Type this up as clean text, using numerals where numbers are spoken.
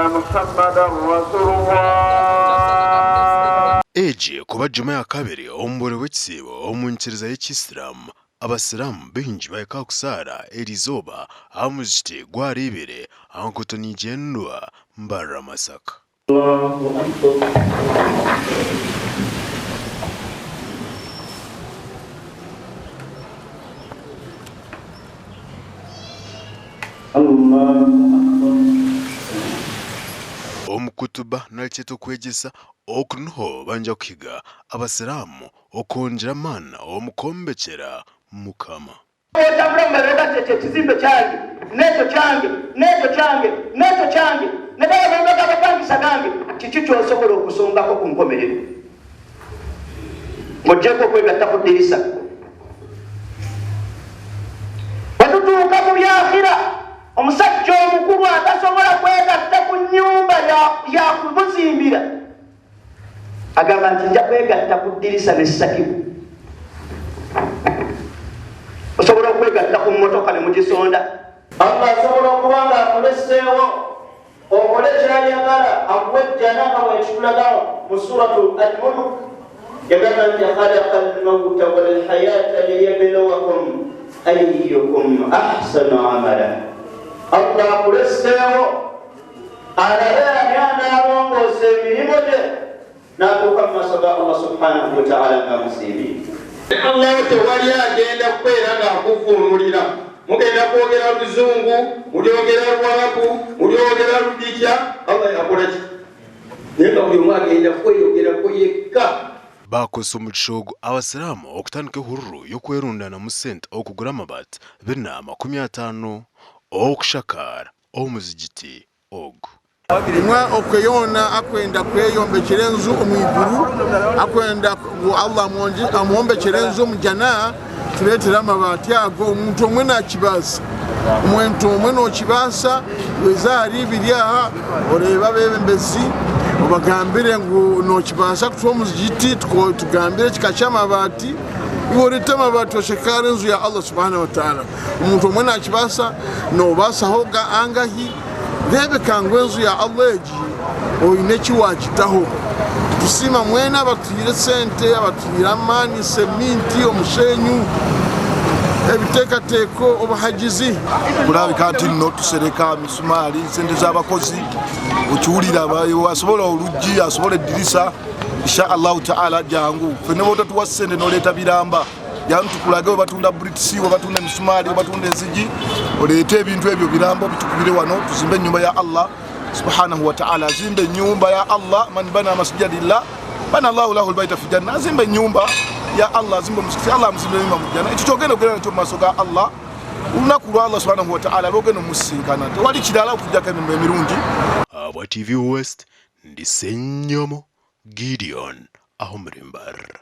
Muhammadan Rasulullah. Egi kuba Juma ya kabiri omu bwire bw'ekisiibo omu nyikiriza y'Ekisiramu, Abasiramu baingi bahika aha kusaara eri izooba aha muzikiti gwa Riibere aha nkuuto nigyendwa Mbarara Masaka. Omu kutuba nari kyete okwegyesa oku niho banja kuhiga Abasiraamu okwongyera amaani omu kwombekyera Mukama. Otambura omu mabega ati, Ekyo ekizimbe kyange, n'ekyo kyange, n'ekyo kyange, n'ekyo kyange, ne gaba amayumba g'abapangisa gange. Kiki ky'osobola okusongako ku nkomerero ng'oggyeeko okwegatta ku ddirisa? Bwe tutuuka mu by'Akhira, omusajja omukulu atasobola kwegatta ku nnyumba ya kumuzimbira Agamba nti, Nja kwegatta ku ddirisa ne Sakibu. Osobola okwegatta ku mmotoka ne mugisonda. Allah asobola okuba nga akuleseewo okole kyayagala akuwe ejjana nga bwekitulaga mu suratu al-mulk yagamba nti khalaqa almauta walhayata liyabluwakum ayukum ahsanu amala allah akuleseewo Alabe ani anaalongoosa emirimu gye n'atuuka mu maaso ga Allah subhanahu wataala nga musiimye. Allah wo tewali agenda kubeera ng'akuvvuunulira. Mugenda kwogera Luzungu, mulyogera Luwarabu, mulyogera Ludikya, Allah yakola ki? Naye nga buli omu agenda kweyogerako yekka. Baakozesa omugisha ogu Abasiraamu okutandika ehururu y'okwerundanamu sente okugura amabaati bina 50 okushakaara omuzigiti ogu. Omwe okwe yoona akwenda kweyombekyera enju omu iguru, akwenda ngu Allah amwombekyere enju omu Jannah, tureetere amabaati ago. Omuntu omwe nakibaasa, omuntu omwe nokibaasa, weze ahari ibiri aha oreebe abebembezi obagambire ngu nokibaasa kutuha omuzigiti tugambire ekika ky'amabaati, iwe oreete amabaati oshakaare enju ya Allah subhanahu wataala. Omuntu omwe nakibaasa, nobasaho ga angahi? Rebeka ngu enju ya Allah egi oine eki wagitaho. Tusiima mwena abatuhaire esente, abatuhaire amaani, seminti, omushenyu, ebiteekateeko, obuhagizi. Kulabika nti nno tusereka misumaali sente z'abakozi okiwulira asobola oluggi asobola eddirisa insha allahu taala jangu ffe ne bwotatuwa sente noleeta biramba Jangu tukulage webatunda bricks, webatunda emisumaali, webatunda enzigi, oleete ebintu ebyo birambo bitukubire wano tuzimbe ennyumba ya Allah subhanahu wa ta'ala. Azimbe ennyumba ya Allah, man bana masjida lillah bana Allahu lahu albayta fi janna. Azimbe ennyumba ya Allah, azimbe omuzikiti, Allah amuzimbe ennyumba mu janna. Ekyo kyogenda okugenda nakyo mu maaso ga Allah olunaku lwa Allah subhanahu wa ta'ala lwogenda omusisinkana, tewali kirala okujjako emirimu emirungi. Ahabwa TV West, ndi Ssenyomo Gideon aho muri Mbarara.